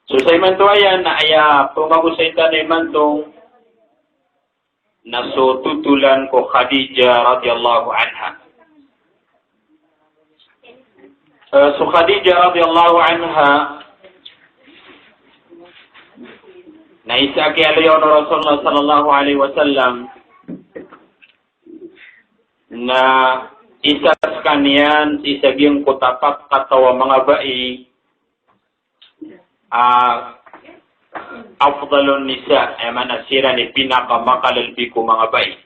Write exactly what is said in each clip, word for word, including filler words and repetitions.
So sa imanto aya na aya pmagosay tano imanto na so totolan ko Khadijah radhiyallahu anha. Eh, so Khadijah radhiyallahu anha na isa a kiyaaloya on o Rasulullah sallallahu alaihi wasallam na isa skaniyan sii sa giyangkoto a pkataw a manga bai a afdalun nisa, aya maana siran i pinakamakalbi ko manga bai.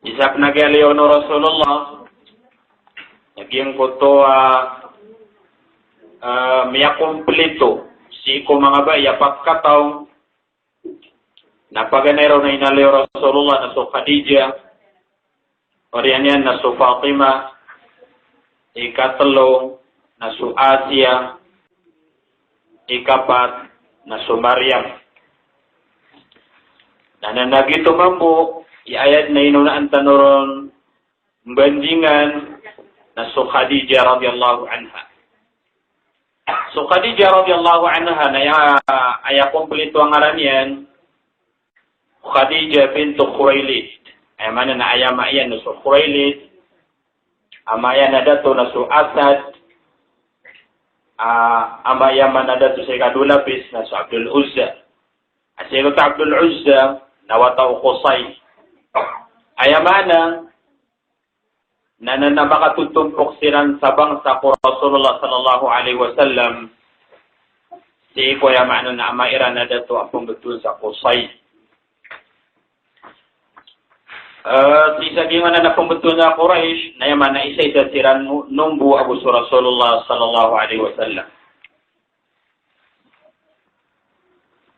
Isa pn a kiyaaloya on o Rasulullah na giyangkoto a, ah, miyakomplito sii ko manga bai a pkataw na paganay ron na inaloy o Rasulullah na so Khadijah, oriyan iyan na so Fatima, ikatlo na so Asiya, ikapat na so Maryam. Na, na, na giyoto mambo i aya dn a inonaan tano ron mbandingan na so Khadijah radhiyallahu anha. So Khadijah radhiyallahu anha na aya, aya komplito a ngaran iyan, Khadijah bintu Khuwailid. Aya maana na aya ama iyan na so Khuwailid, ama iyan a dato na so Asad, a, ama iyan a dato sii ko dowa lapis na so Abdul Uzza. A sii ko Abdul Uzza na wata o Qusay. Aya maana na, na, na makatotompok siran sa bangsa ko Rasulullah sallallahu alaihi wasallam sii ko aya maana na ama iran a dato a pmbtowan sa Qusay. Eh, sii sa giyangkanan a pmbtowan sa Quraysh, na aya maana isa-isa siran no-, nombo ago so Rasulullah sallallahu alaihi wasallam.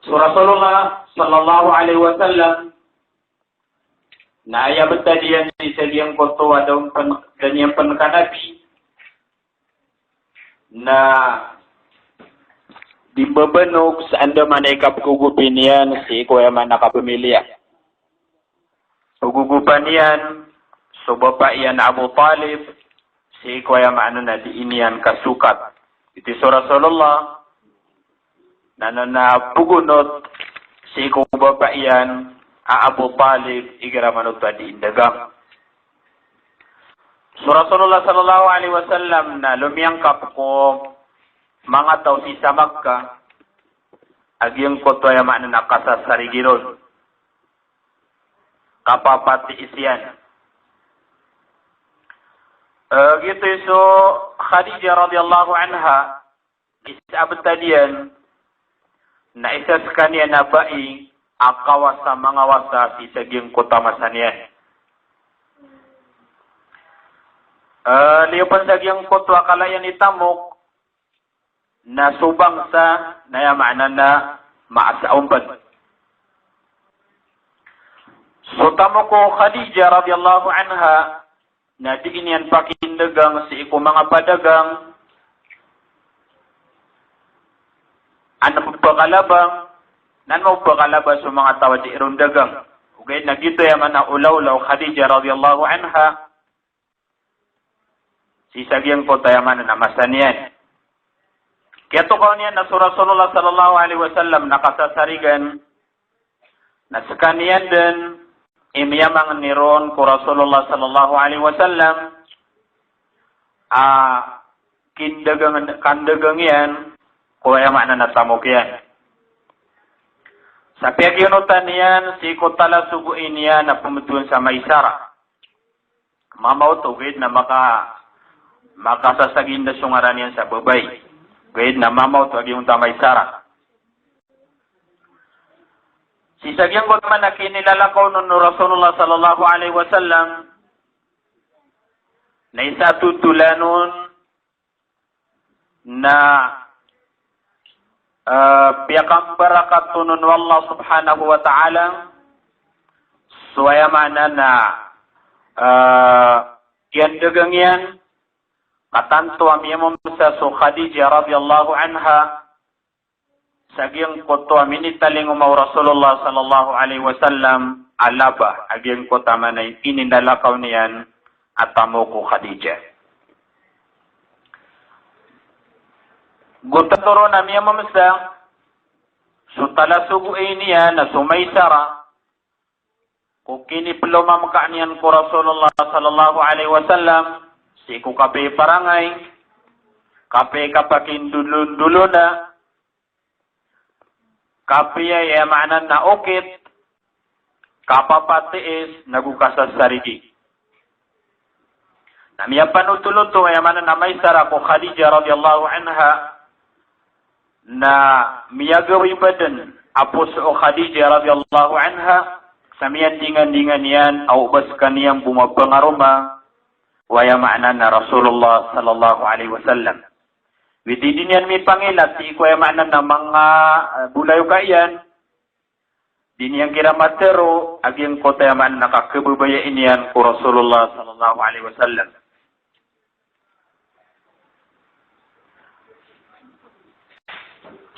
So Rasulullah sallallahu alaihi wasallam, na aya btad iyan sii sa giyangkoto a da on pn, da niyan pn kanabi, na di mbabanog sa andamanaya i kapgogopi niyan sii ko aya maana kapamiliya. Gogopan iyan so bapa iyan a Abu Talib sii ko aya maana na di niyan kasokat. Iti so Rasulullah na, na, na pogonot sii ko bapa iyan a Abu Talib igira man oto a di indagang. So Rasulullah sallallahu alaihi wasallam na lomiyangkap ko manga taw sii sa Makkah a giyangkoto aya maana na kasasarigi ron, kapapatiis iyan. Eh, giyoto i so Khadijah radhiyallahu anha, isa a btad iyan na isa skaniyan a bai a kawasa mangawasa sii sa giyangkoto a masa niyan. Eh, liyo pn sa giyangkoto a kala iyan i tamok, na so bangsa na aya maana na maasa ombal. So tamok o Khadijah radhiyallahu anha na di niyan pakindagang sii ko manga padagang, an ppakalaba, na an ppakalaba so manga taw a di ron dagang. Ogaid na giyoto aya maana olaola o Khadijah radhiyallahu anha sii sa giyangkoto aya maana na masa niyan. Kiyatokawan iyan na so Rasulullah sallallahu alaihi wasallam na kasasarigan, na skaniyan dn i miyamangni ron ko Rasulullah sallallahu alaihi wasallam a kindagang, kandagang iyan ko aya maana na tamok iyan. Sa piyagiyonotan iyan sii ko talasogoy niyan a pmbtowan sa Maisarah. Mama oto, ogaid na maka, makasasaginda so ngaran iyan sa babay. Ogaid na mama oto a giyangkoto a Maisarah. Sii sa giyangkoto a maana kinilalakaw on o Rasulullah sallallahu alaihi wasallam na isa a totolan on na, eh, piyakambarakat on o Allah subhanahu wa ta'ala so aya maana na, eh, iyan dagang iyan, ka tanto a miyamomsa so Khadijah radhiyallahu anha sa giyangkoto a minitalingoma o Rasulullah sallallahu alaihi wasallam a laba a giyangkoto a maana i kinilalakaw niyan a tamok o Khadijah. Go tatoron a miyamamsa so talasogo iyan na so Maisara ko kinipelomamka niyan ko Rasulullah sallallahu alaihi wasallam sii ko kapiya parangay, kapiya kapakindolondolona, kapiya aya maana na okit, kapapatiis, nago kasasarigi. Na miyapanotol oto aya maana na Maisara ko Khadijah radhiyallahu anha, na miyagawii baden a poso o Khadijah radhiyallahu anha sa miyandingandingan iyan a o ba sekaniyan bo mapangaroma o aya maana na Rasulullah sallallahu alaihi wasallam. Witi di niyan mipangilati ko aya maana na manga, eh, bolayoka iyan, di niyan kiran matero a giyangkoto aya maana na kakebabayai niyan ko Rasulullah sallallahu alaihi wasallam.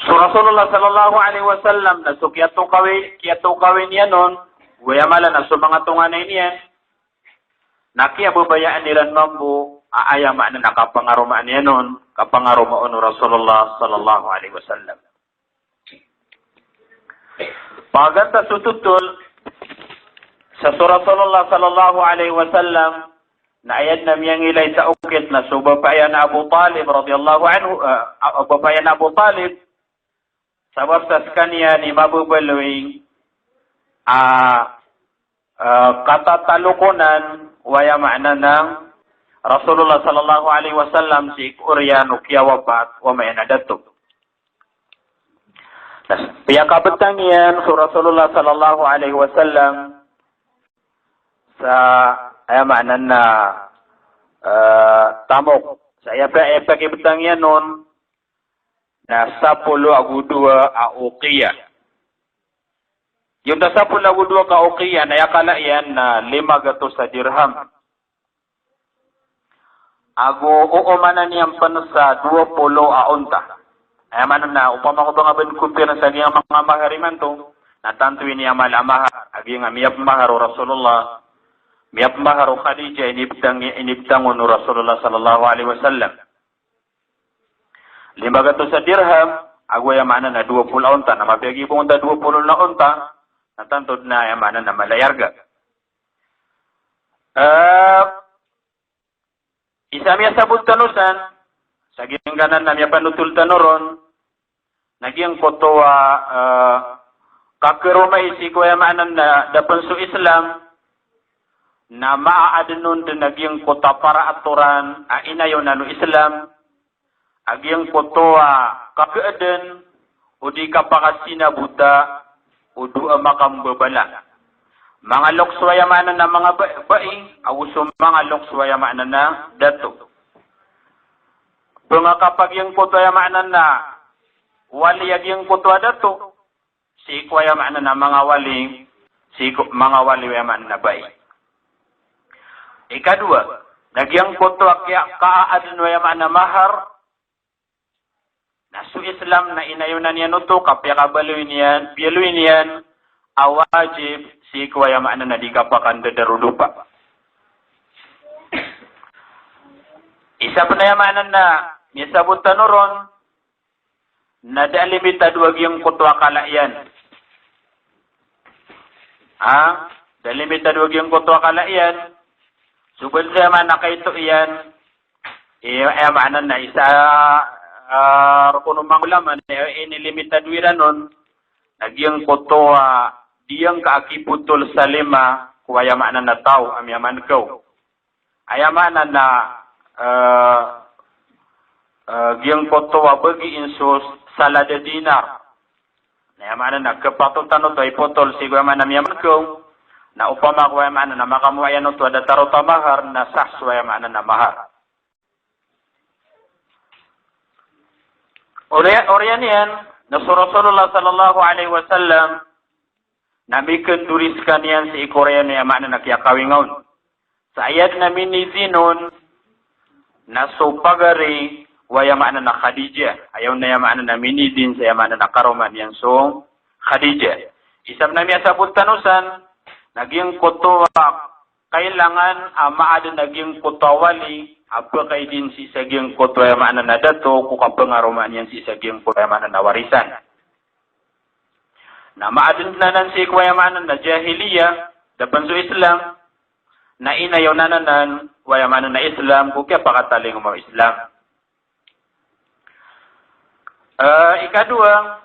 So Rasulullah sallallahu alaihi wasallam na so kiyatokawi, kiyatokawi niyan on, go aya maana na so manga tonganay niyan, na kiyababayaan iran mambo a aya maana na kapangaromaan iyan on, kapangaroma on o Rasulullah sallallahu alaihi wasallam. Paganta so totol, sa so Rasulullah sallallahu alaihi wasallam, na aya den a miyangilay sa okit na so bapa iyan a Abu Talib radhiyallahu anhu, eh, a-, bapa iyan a Abu Talib, sabap sa sekaniyan i mababaloy a, eh, katatalokonan o aya maana na Rasulullah sallallahu alaihi wasallam sii ko oriyan o kiyawapat o aya maana na dato. Na piyakabetang iyan so Rasulullah sallallahu alaihi wasallam sa aya maana na, eh, tamok. Sa aya pa, aya pakibetang iyan on na sapolo ago dowa a uqiyah. Giyoto a sapolo ago dowa ka uqiyah na aya kala iyan na lima gatos a dirham. Ago oomana niyan pen sa dowa polo a onta. Aya maana na opama ko ba nga ben compare sa giyangkai a manga mahar imanto, na tanto ini a mala a mahar a giyangkai a miyapemahar o Rasulullah, miyapemahar o Khadijah, inibetang, inibetang on o Rasulullah sallallahu alaihi wasallam. Lima gatos a dirham, ago aya maana na dowa polo a onta, na mapiya gii bo onta dowa polo na onta, na tanto den a aya maana na mala i arga. Eh, isa a miyasabot tano san, sa giyangkanan a miyapanotol tano ron, na giyangkoto a, eh, kakeromai sii ko aya maana na da pen so Islam, na maaaden on den a giyangkoto a para atoran a inayonan o Islam, a giyangkoto a kakeeden o di kapakasinabota o dowa a makambabala. Manga loks o aya maana na manga ba-, bai, ago so manga loks o aya maana na dato. Ba nga kapagiyangkoto aya maana na wali a giyangkoto a dato, sii ko aya maana na manga wali, sii ko manga wali o aya maana na bai. Ikadowa, na giyangkoto a kiya-, kaaden o aya maana mahar, na so Islam na inayonan iyan oto, ka piyakabaloy niyan, biyaloy niyan a wajib sii ko aya maana na di kapakandadarodopa. Isa pen aya maana na miyasabot tano ron, na da limitado a giyangkoto a kala iyan. Ha? Da limitado a giyangkoto a kala iyan. So ba den sa aya maana kaito iyan, eh, aya maana na isa, ah, rokon o manga ulama na inilimitado iran on, na giyangkoto a diyangka a kipotol sa lima ko aya maana na taw a miyamankaw. Aya maana na, eh, eh, giyangkoto a bagiin so salad a dinar. Na aya maana na kepatotan oto a ipotol sii ko aya maana miyamankaw. Na opama ko aya maana na makamowa iyan oto a datar oto a mahar, na sah so aya maana na mahar. Oriyan, oriyan iyan, na so Rasulullah sallallahu alaihi wasallam, na mikendori sekaniyan sii ko oriyan o aya maana na kiyakawinga on. Sa aya den a minizin on, na so pagari o aya maana na Khadijah. Aya on na aya maana na minizin sa aya maana na karoma niyan so Khadijah. Isa pen a miyasabot tano san, na giyangkoto a kailangan a maaden a giyangkoto a wali, a pakaidin sii sa giyangkoto aya maana na dato ko kapangaromaan iyan sii sa giyangkoto aya maana na warisan. Na maaden anan sii ko aya maana na jahiliya, da pen so Islam, na inayaw anan o aya maana na Islam ko kiyapakatalingoma o Islam. Eh, ikadowa,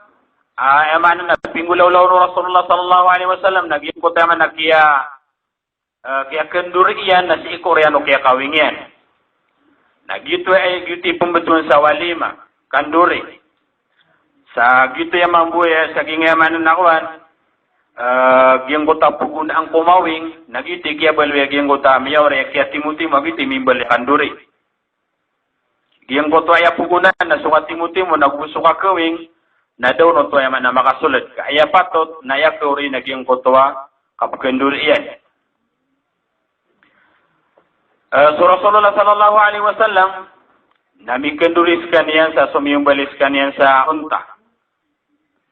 ah, aya maana na pinggolawla o Rasulullah sallallahu alaihi wasallam na giyangkoto aya maana kiya, eh, kiyakandori iyan na sii ko oriyan o kiyakawing iyan. Na giyoto aya, giyoto i pembetowan sa walima, kandori. Sa giyoto aya mambo aya sa giyangkaya maana na kowan, eh, giyangkoto a pogonaan ko mawing, na giyoto i kiyabaloy a giyangkoto a miyaori a kiyatimotimo, giyoto i mimbaloy a kandori. Giyangkoto aya pogonaan na so katimotimo na go so kakawing, na da on oto aya maana makasoled. Ka aya patot na aya kaori na giyangkoto a kapekandori iyan. Eh, so Rasulullah sallallahu alaihi wasallam na mikandori sekaniyan sa somiyombali sekaniyan sa onta.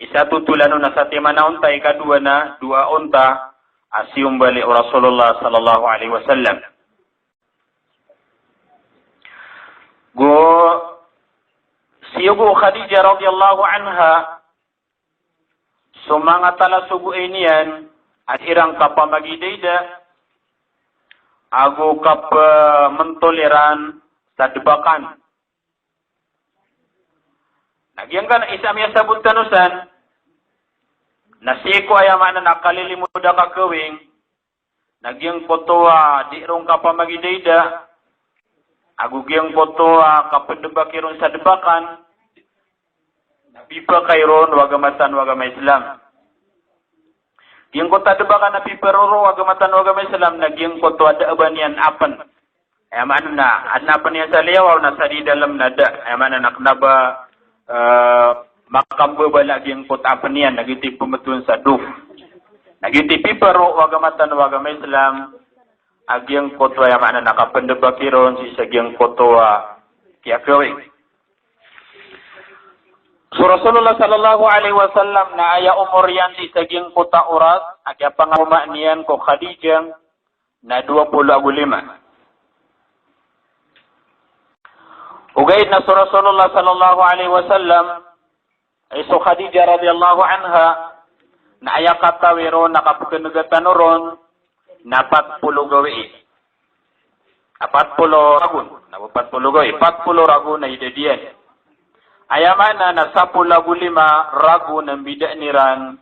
Isa totolan on na satiman a onta, ikadowa na dowa a onta a siyombali o Rasulullah sallallahu alaihi wasallam. Go siyogo o Khadijah radhiyallahu anha so manga talasogoay niyan a dii ran kapamagidaida ago kapementol iran sa debakan. Na giyangkanan isa a miyasabot tano san na sii ko aya maana na kalilimod a kakawing, na giyangkoto a dii ron kapamagidaida ago giyangkoto a kapendebaki ron sa debakan, na pipakay ron o agama tano a agama Islam. Giyangkoto a debakan na piparoro o agama tano a agama Islam na giyangkoto a da a ba niyan apen. Aya maana na aden a apen iyan sa liyawaw na sa di dalem na da. Aya maana na kena ba, eh, makambabala giyangkoto a apen iyan, na giyoto i pembetowan sa dof. Na giyoto i piparo o agama tano a agama Islam a giyangkoto aya maana na kapendebaki ron sii sa giyangkoto a kiyakawing. So Rasulullah sallallahu alaihi wasallam na aya omor iyan sii sa giyangkoto a oras a kiyapangaroma niyan ko Khadijah na dowa polo ago lima. Ogaid na so Rasulullah sallallahu alaihi wasallam, ay so Khadijah radhiyallahu anha, na aya katawi ron na kapekenegatan ron na pat polo gawii. Apat polo ragon, na pat polo gawii, pat polo ragon a idad iyan. Aya maana na sapolo ago lima ragon a mbidaan iran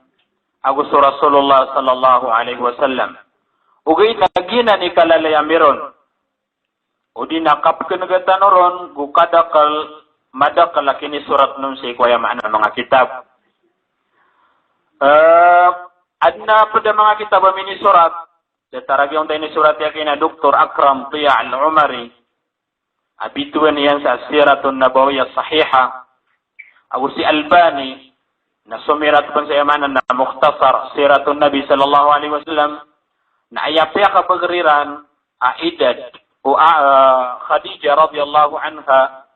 ago so Rasulullah sallallahu alaihi wasallam. Ogaid na giyanan i kalalaya miron. Odi na kapekenegatan ron go kadakel, madakel a kinisorat on sii ko aya maana manga kitab. Eh, aden a ped a manga kitab a minisorat, datar a giyangkoto a inisorat iyan kina Doktor Akram Diya Al-Umari, a bitowan iyan sa Siratun Nabawiyah Sahiha, ago si Albani, na somirat pen sa aya maana na Mukhtasar Siratun Nabi sallallahu alaihi wasallam, na aya piyakabager iran a idad o, a, a, Khadijah radhiyallahu anha,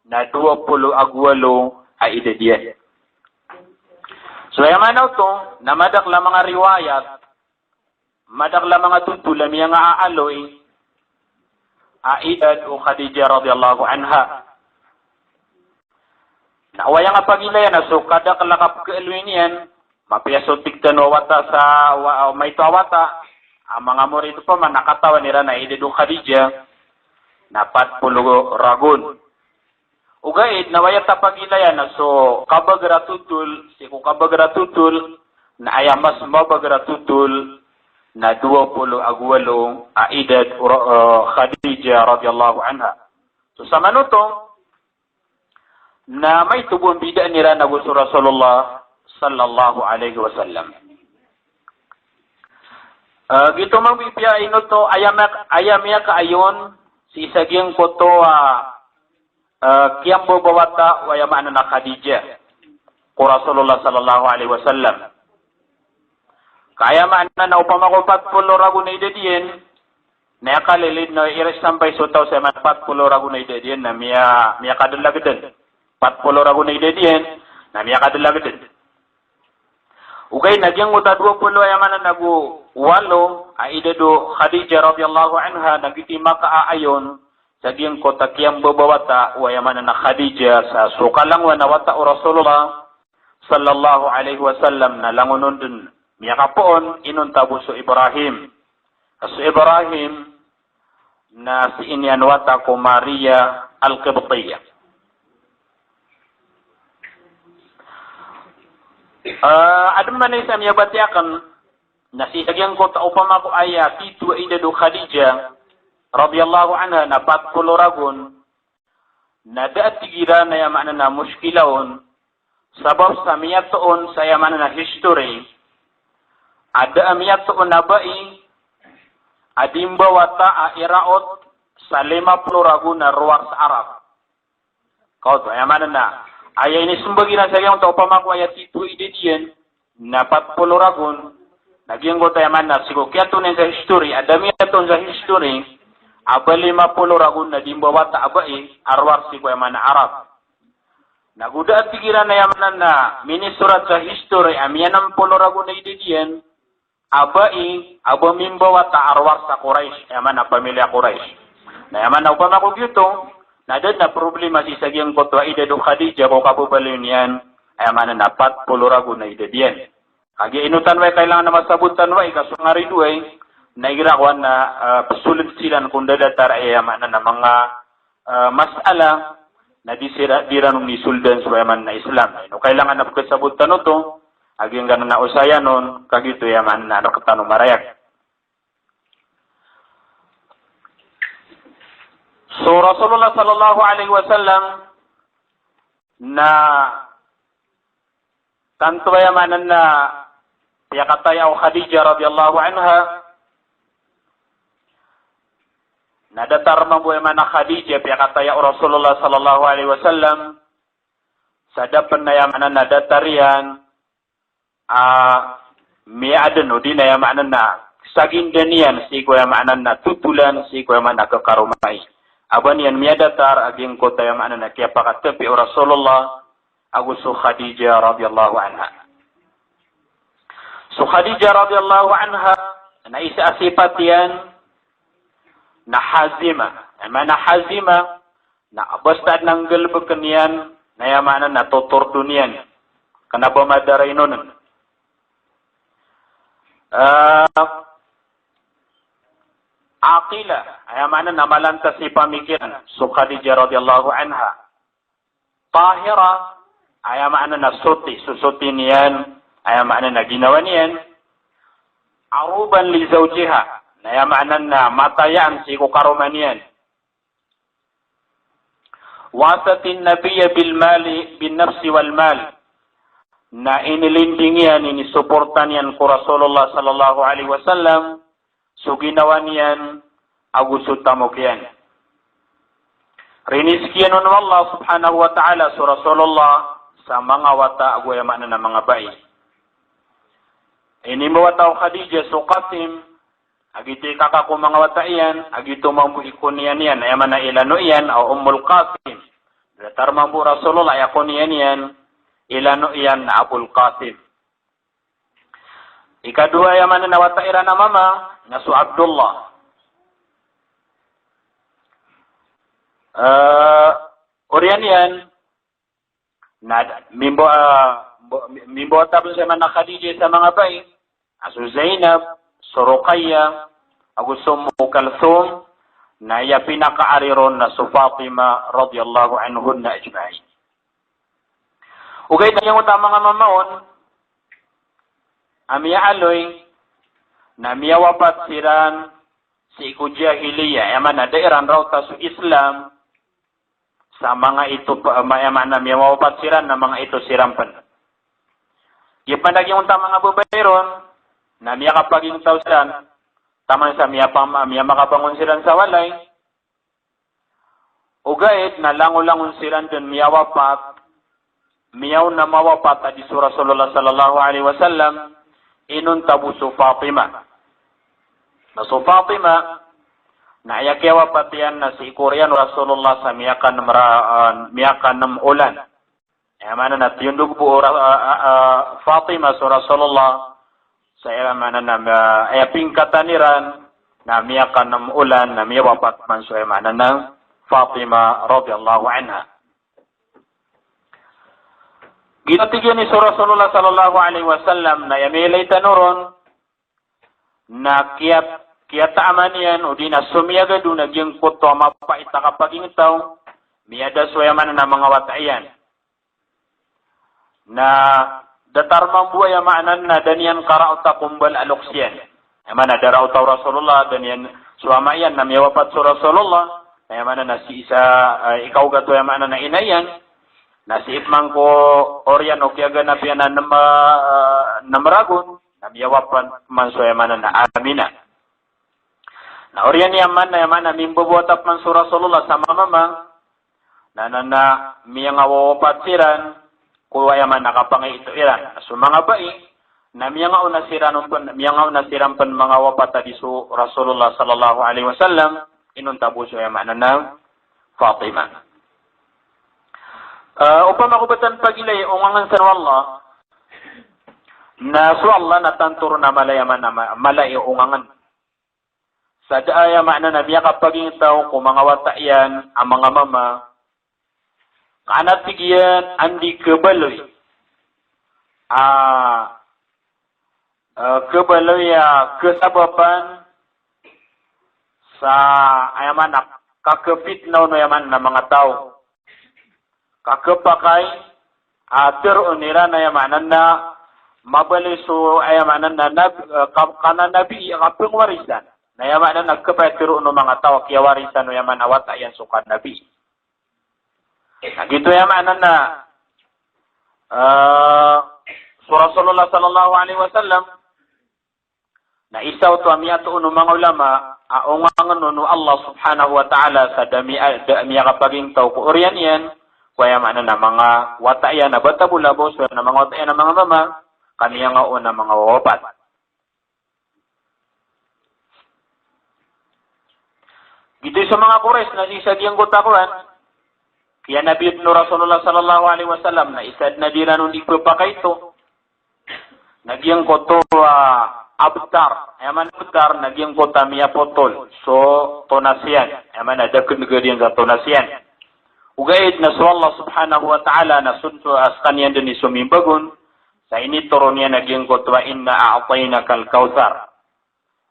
na dowa polo ago walo a idad iyan. So aya maana oto, na madakel a manga riwayat, madakel a manga totol a miyangaaloy a idad o Khadijah radhiyallahu anha. Na o aya nga pagilayan na so kadakel a kapekealoy niyan, mapiya so tig tano a wata sa, wa-, maito a wata a manga morit opama na katawan iran a idad o Khadijah na pat polo ragon. Ogaid na o aya ta pagilayan na so kabager a totol, sii ko kabager a totol, na aya mas mabager a totol na dowa polo ago walo a idad o, eh, Khadijah radhiyallahu anha. So samanoto, na maito bo a mbidaan iran ago so Rasulullah sallallahu alaihi wasallam. Eh, giyoto mambo i piya inoto, aya miyak-, aya miyakaayon sii sa giyangkoto a, eh, kiyambabawata o aya maana na Khadijah ko Rasulullah sallallahu alaihi wasallam. Ka aya maana na opama ko pat polo ragon a idad iyan, na aya kalilid na ira sampay so taw sa aya maana pat polo ragon a idad iyan na miya-, miyakadalageden. Pat polo ragon a idad iyan na miyakadalageden. Ogaid na giyangkoto a dowa polo aya maana na go walo a idad o Khadijah radhiyallahu anha na giyoto i makaayon sa giyangkoto a kiyambabawata o aya maana na Khadijah sa so kalangowan a wata o Rasulullah sallallahu alaihi wasallam na langon on dn miyakapoon inonta bo so Ibrahim. Ka so Ibrahim na sii niyan wata ko Maria Al-Qibtiyah. Ah, adn man i sa miyabatiya akn na sii sa giyangkoto a opama ko aya tito a idad o Khadijah radhiyallahu anha na pat polo ragon, na da a tig iran aya maana na mushkila on, sabap sa miyatoon sa aya maana na history a da a miyatoon a bai a di mbawata a iraot sa lima polo ragon a rowar sa Arab. Kaoto, aya maana na aya inismbag iran sa giyangkoto a opama ko aya tito a idad iyan na pat polo ragon, na giyangkoto aya maana na sii ko kiyatoon iyan sa history, a da miyatoon sa history a ba lima polo ragon na di mbawata a bai a rowar sii ko aya maana Arab. Na go da a tig iran aya maana na minisorat sa history a miyanem polo ragon a idad iyan a bai a ba mimbawata a rowar sa Quraysh, aya maana pamilya Quraysh. Na aya maana opama ko giyoto, na da dn a problema sii sa giyangkoto a idad o Khadijah ko kababaloy niyan, aya maana na pat polo ragon a idad iyan. Kagiya ino tano aya kailangan a masabot tano aya ka so ngaridoay, na igira kowan na, ah, psoled siran ko ndadatar aya maana na manga, ah, masala, na di sira, di ran on isoldan so aya maana na Islam. Ino kailangan a pkhasabot tano oto, a giyangkanan a osayan on, ka giyoto aya maana na rktano marayag. So Rasulullah sallallahu alaihi wasallam na tanto aya maana na piyakataya o Khadijah radhiyallahu anha, na datar mambo aya maana Khadijah piyakataya o Rasulullah sallallahu alaihi wasallam, sa da pn aya maana na datar iyan a miyaadn odi na aya maana na sagindan iyan sii ko aya maana na totolan sii ko aya maana kakaromai. A ba niyan miyadatar a giyangkoto aya maana na kiyapakatapi o Rasulullah ago so Khadijah radhiyallahu anha. So Khadijah radhiyallahu anha na isa a sipat iyan na hazima. Aya maana hazima na basta adn a nggalbkn iyan na aya maana na totordo niyan. Kna ba madaray nonen. Ah, aqila, aya maana na malantas i pamikiran so Khadijah radhiyallahu anha. Tahira, aya maana na soti, sosoti niyan, aya maana na ginawa niyan. Aruban li zawjiha, na aya maana na matayaan sii ko karoma niyan. Wasatin nabiyya bil mali, bin nafsi wal mal. Na inilinding iyan, inisoporta niyan ko Rasulullah sallallahu alaihi wasallam so ginawa niyan ago so tamok iyan. Riniskian on o Allah subhanahu wa ta'ala so Rasulullah sa manga wata ago aya maana na manga bai. Inimbawata o Khadijah so Qasim, a giyoto i kaka ko manga wata iyan, a giyoto mambo i koniyan iyan, aya maana ilano iyan a Ummul Qasim. Datar mambo o Rasulullah aya koniyan iyan, ilano iyan na Abul Qasim. Ikadowa aya maana na wata iran a mama na so Abdullah. Eh, oriyan iyan na mimbo, ah, mbo-, mimbawata pn sa aya maana Khadijah sa manga bai, a so Zainab, so Ruqayyah, ago so Ummu Kalthum, na aya pinakaari ron na so Fatima radhiyallahu anhunna ajma'in. Ogaid na giyangkoto a manga mama on a miyaaloy na miyawapat siran sii ko jahiliyyah, aya maana da iran rawta so Islam, sa manga ito pa, ma-, aya maana miyawapat siran na manga ito siran pn. Giya pn a giyangkoto a manga babay ron na miyakapagintaw siran, taman sa miyapama-, miyamakabangon siran sa walay. Ogaid na langolangon siran dn miyawapat, miyaona mawapat a di so Rasulullah sallallahu alaihi wasallam, inonta bo so Fatima. Na so Fatima, na aya kiyawapat iyan na sii ko oriyan o Rasulullah sa miyakanem ra-, ah, miyakanem olan. Aya maana na tiyondog bo o Ra-, ah, ah, ah, Fatima so Rasulullah sa aya maana na, ah, aya pingkatan iran na miyakanem olan na miyawapat man so aya maana na Fatima radhiyallahu anha. Giyoto tig iyan i so Rasulullah sallallahu alaihi wasallam na aya miyailay tano ron na kiya-, kiyataaman iyan, odi na somiyagad on a giyangkoto a mapait a kapagintaw, miyada so aya maana na manga wata iyan. Na datar mambo aya maana na da niyan karaota ko mbala a loks iyan. Aya maana da raota o Rasulullah, da niyan so ama iyan na miyawapat so Rasulullah, na aya maana na sii sa, eh, ikaogat o aya maana na ina iyan, na sii pman ko oriyan o kiyaganap iyan a nem, eh, nem ragon, na miyawapat man so aya maana na Aminah. Na oriyan iyan man na aya maana mimbabawata pman so Rasulullah sa manga mama, na, na, na miyangawawapat siran ko aya maana kapangaito iran. So manga bai, na miyangaona siran pn, miyangaona siran pn mangawapata di so Rasulullah sallallahu alaihi wasallam, inonta bo so aya maana na Fatima. Eh, opama ko btad pagilay o ongangan san o Allah, na so Allah na tanto ron a mala i aya maana, ma-, mala i ongangan. Sa da a aya maana na miyakapagintaw ko manga wata iyan a manga mama, ka an a tig iyan a anda i khabaloy a, eh, khabaloy a khasabapan sa aya maana kakhapitna on o aya maana na manga taw. Kakhapakay a tharoon iran aya maana na mabaloy so aya maana na nab-, eh, ka-, kananabi a kapangwarisan. Na aya maana na khapakay a tharoon o manga taw a kiyawarisan o aya maana wata iyan so kanabi. Na giyoto aya maana na, eh, so Rasulullah sallallahu alaihi wasallam, na isa oto a miyatoon o manga ulama a ongangan on o Allah subhanahu wa ta'ala sa da mi-, da miyakapagintaw ko oriyan iyan, ko aya maana na manga wata iyan a bata bo labaw so na manga wata iyan a manga mama, ka miyangaona a manga wawapat. Giyoto i so manga Quraysh na sii sa giyangkoto a kowan, kiyanabi o Rasulullah sallallahu alaihi wasallam na isa dn a di iran on di pphakaito. Na giyangkoto a abtar, aya maana abtar na giyangkoto a miyapotol so tonas iyan, aya maana da kndgad iyan sa tonas iyan. Ogaid na so Allah subhanahu wa ta'ala na sonto a skaniyan dn i somimbag on, sa initoron iyan a giyangkoto a inna a'tainakal kawthar.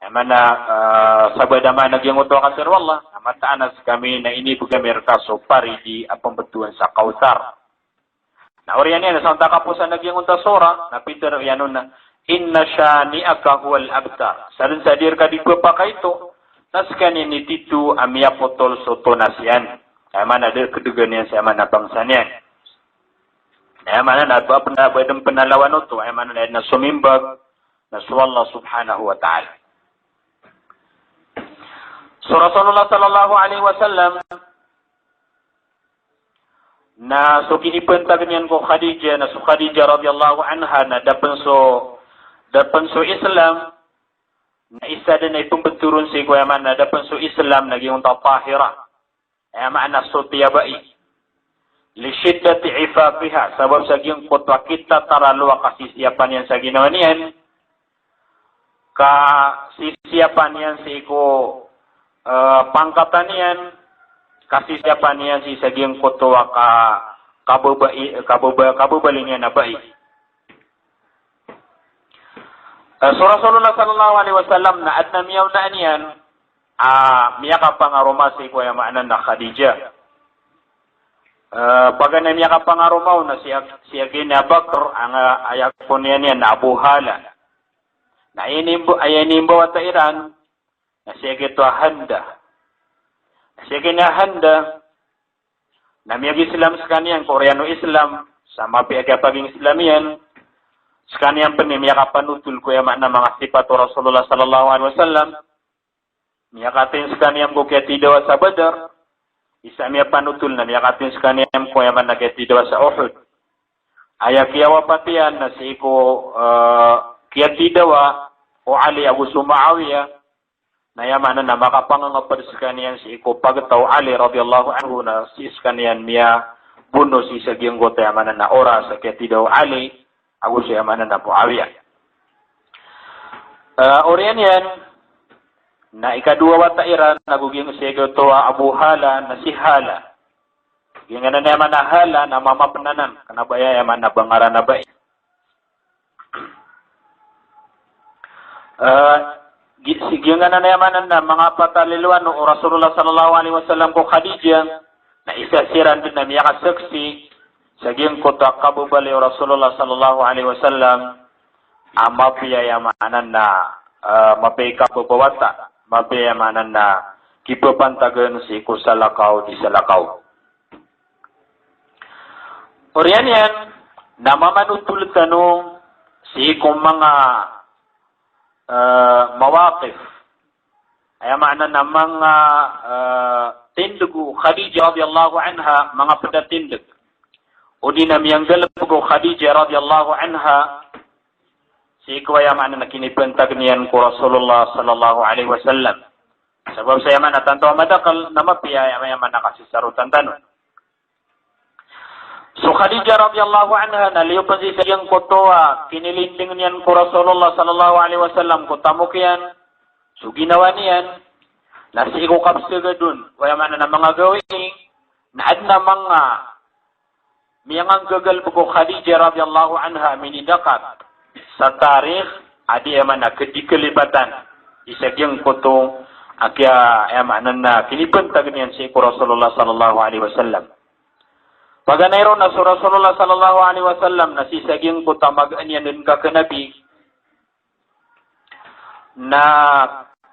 Aya maana, eh, sabaad a maana giyangkoto a katharo o Allah, na mataan a skami na inibgay ami rka so paridi a pmbtowan sa Kawthar. Na oriyan iyan, sa onta kaposan a giyangkoto a surah, na pitharo iyan on na, "Inna shani'aka huwal abtar." Sa dn sa di rka di pphakaito, na skaniyan i tito a miyapotol so tonas iyan. Aya maana da kdgan iyan sa aya maana bangsa niyan. Aya maana na ba pn-, ba dn pn a lawan oto, aya maana na somimbag na so Allah subhanahu wa ta'ala. So Rasulullah sallallahu alaihi wasallam, na so kinipantag niyan ko Khadijah, na so Khadijah radhiyallahu anha, na da pn so, da pn so Islam, na isa dn a ipmbtowan sii ko aya maana, na da pn so Islam, na giyangkoto a tahira. Aya maana so tiyabai. Li shiddati ifafiha, sabap sa giyangkoto a kitataralo a kasisiyapan iyan sa ginawa niyan, kasisiyapan iyan sii ko, eh, pangkatan iyan, kasisiyapan iyan sii sa giyangkoto a ka-, kababai, kababa-, kababaloy niyan a bai. Eh, so Rasulullah sallallahu alaihi wasallam na adn a miyaona niyan, a miyakapangaroma sii ko aya maana na Khadijah. Eh, paganay a miyakapangaroma on na si, si agi ni Abu Bakr, anga aya ko niyan iyan na Abu Hala. Na inimbo-, aya inimbawata iran, na si agi oto a Handa. Na si agi ni a Handa, na miyag-Islam skaniyan ko oriyan o Islam, sa mapiya a kiyapag-Islam iyan, skaniyan pn i miyakapanotol ko aya maana manga sipat o Rasulullah sallallahu alaihi wasallam, miyakatin skaniyan ko kiyatidawa sa Badar, isa a miyapanotol na miyakatin skaniyan ko aya maana kiyatidawa sa Uhud. Aya kiyawapat iyan na sii ko, eh, kiyatidawa o Ali ago so Muawiyah, na aya maana na makapangangapd skaniyan sii ko pagtaw o Ali radhiyallahu anhu na sii skaniyan miyabono sii sa giyangkoto aya maana na oras a kiyatidawa o Ali ago so aya maana na Muawiyah. Eh, oriyan iyan, Na ikadowa wata iran na go giyangkoto a Abu Hala na si Hala. Giyangkanan aya maana a Hala na mama pn anan, kna ba aya maana a ba ngaran a bai. Eh, gi-, si giyangkanan aya maana na manga patalilowan o Rasulullah sallallahu alaihi wasallam ko Khadijah, na isa siran dn a miyakasaksi sa giyangkoto a kababaloy o Rasulullah sallallahu alaihi wasallam a mapiya aya maana na, eh, mapiya i kababawata, mapiya aya maana na kipapantagan sii ko salakaw di salakaw. Oriyan iyan na mamanotol tano sii ko manga, eh, mawaqif. Aya maana na manga, eh, tindg o Khadijah radhiyallahu anha, manga pd a tindg. Odi na miyanggalbk o Khadijah radhiyallahu anha sii ko aya maana na kinipantag iyan ko Rasulullah sallallahu alaihi wasallam. Sabap sa aya maana tanto a madakl na mapiya aya maana a kasisarotan tano. So Khadijah radhiyallahu anha na liyo pn sii sa giyangkoto a kinilinding iyan ko Rasulullah sallallahu alaihi wasallam ko tamok iyan, so ginawa niyan, na sii ko kapsagadon o aya maana na manga gawii, na adn a manga miyanganggagalbk o Khadijah radhiyallahu anha a minidakat sa tarikh a di aya maana kadikalibatan sii sa giyangkoto a kiya aya maana na kinipantag iyan sii ko Rasulullah sallallahu alaihi wasallam. Paganay ron na so Rasulullah sallallahu alaihi wasallam na sii sa giyangkoto a magaan iyan dn kakanabi na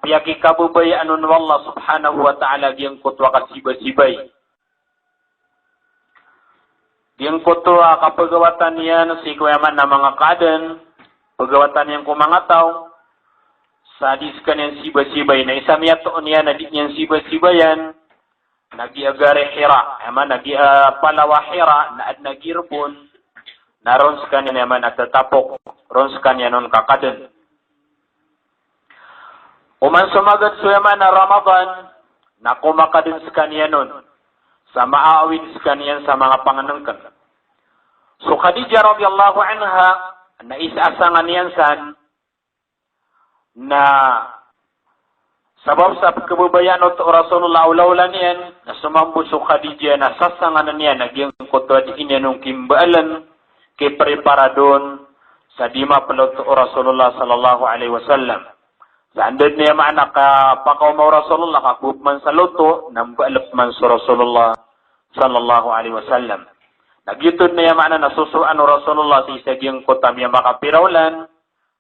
piyakikababayaan on o Allah subhanahu wa ta'ala giyangkoto a kasibasibay. Giyangkoto a kapagawatan iyan sii ko aya maana manga kaadn, pagawatan iyan ko manga taw, sa di skaniyan sibasibay, na isa miyatoon iyan a di niyan sibasibayan, na giya gari Hira, aya maana giya palaw a Hira, na adn a girbon, na ron skaniyan aya maana tatapok, ron skaniyan on kakadn. Oman somagad so aya maana Ramadan, na komakadn skaniyan on sa maawid skaniyan sa manga pangnngkn. So Khadijah radhiyallahu anha, na isa a sangan iyan san, na sabap sa pkhababayaan oto o Rasulullah a olaola niyan, na somambo so Khadijah na sasangan iyan a giyangkoto a di niyan on kimbaaln, kipreparadon sa di mapl oto o Rasulullah sallallahu alaihi wasallam. Sa anda dn aya maana kapakaoma o Rasulullah, ka kop man sa loto, na mbaal pman so Rasulullah sallallahu alaihi wasallam. Na giyoto dn aya maana na sosoan o Rasulullah sii sa giyangkoto a miyamakapira olan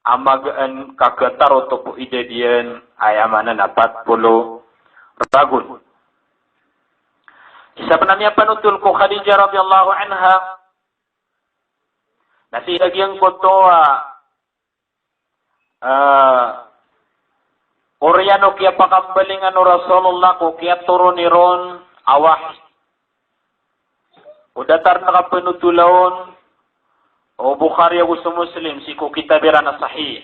a magaan ka khatarotop o idad iyan, aya maana na pat polo ragon. Isa pn a miyapanotol ko Khadijah radhiyallahu anha na sii sa giyangkoto a, ah, oriyan o kiyapakambalingan o Rasulullah ko kiyatoroni ron a wahi. O datar na kapanotola on o Bukhari ago so Muslim sii ko kitab iran a Sahih.